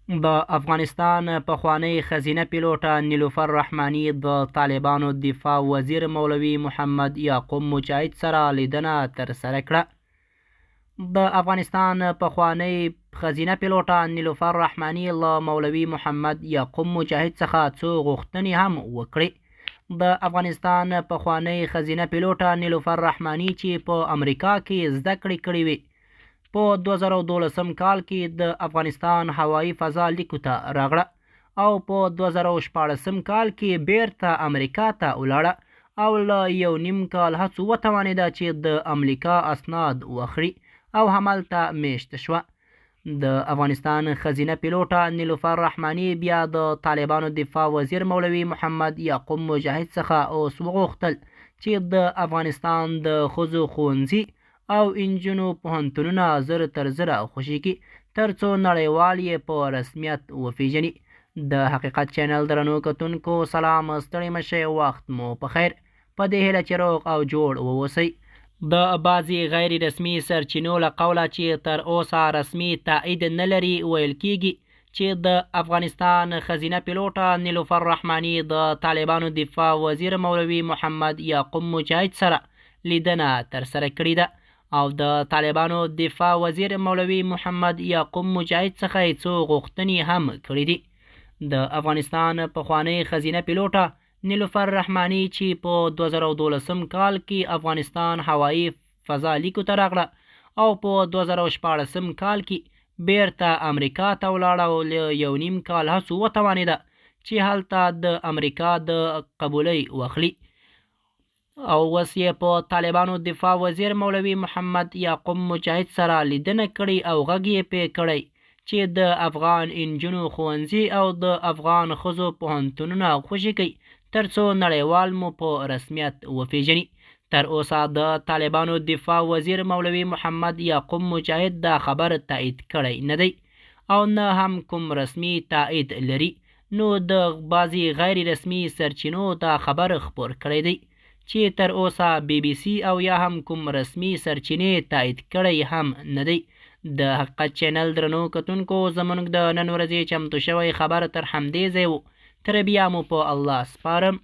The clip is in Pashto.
د افغانستان پخوانۍ ښځینه پیلوټه نیلوفر رحماني د طالبانو دفاع وزیر مولوي محمد یعقوب مجاهد سره لیدنه ترسره کړه. د افغانستان پخوانۍ ښځینه پیلوټه نیلوفر رحماني له مولوي محمد یعقوب مجاهد څخه څو غوښتنې هم وکړې. د افغانستان پخوانۍ ښځینه پیلوټه نیلوفر رحماني چې په امریکا کې زده کړې کړې وې، په 2012 کال کې د افغانستان هوایي فضا لیکو ته راغله او په 2016 کال کې بیرته امریکا ته ولاړه او له یو نیم کال هڅو وتوانېده چې د امریکا اسناد واخلي او هملته میشت شوه. د افغانستان ښځینه پیلوټه نیلوفر رحماني بیا د طالبانو دفاع وزیر مولوي محمد یعقوب مجاهد څخه اوس وغوښتل چې د افغانستان د ښځو ښوونځي او انجونو پوهنتونونه زر تر زره خوشي کړي ترڅو نړیوال یې په رسمیت وپیژني. د حقیقت چینل درنو کتونکو سلام، ستړي مه شئ، وخت مو په خیر، په دې هیله چې روغ او جوړ واوسئ. د بعضې غیر رسمي سرچینو له قوله چې تر اوسه رسمي تایید نه لري ویل کیږي چې د افغانستان ښځینه پیلوټه نیلوفر رحماني د طالبانو دفاع وزیر مولوي محمد یعقوب مجاهد سره لیدنه ترسره کړې ده او د طالبانو دفاع وزیر مولوي محمد یعقوب مجاهد څخه یې څو غوښتنې هم کړې دي. د افغانستان پخوانۍ ښځینه پیلوټه نیلوفر رحماني چې په 2012 کال کې افغانستان هوایي فضا لیکو ته راغله او په 2016 کال کې بیرته امریکا ته ولاړه او له یو نیم کال هڅو وتوانېده چې هلته د امریکا د قبولۍ واخلي او اوس یې په طالبانو دفاع وزیر مولوي محمد یعقوب مجاهد سره لیدنه کړې او غږ یې پې کړی چې د افغان انجونو ښوونځي او د افغان ښځو پوهنتونونه خوشي کړئ ترڅو نړیوال مو په رسمیت وپیژني. تر اوسه د طالبانو دفاع وزیر مولوي محمد یعقوب مجاهد دا خبر تایید کړی نه دی او نه هم کوم رسمي تایید لري، نو د بعضې غیر رسمي سرچینو دا خبر خپور کړی دی چې تر اوسه بي بي سي او یا هم کوم رسمي سرچینې تایید کړی هم نه دی. د حقیقت چینل درنو کتونکو، زمونږ د نن ورځې چمتو شوی خبر تر همدې ځای و. تر بیا مو په الله سپارم.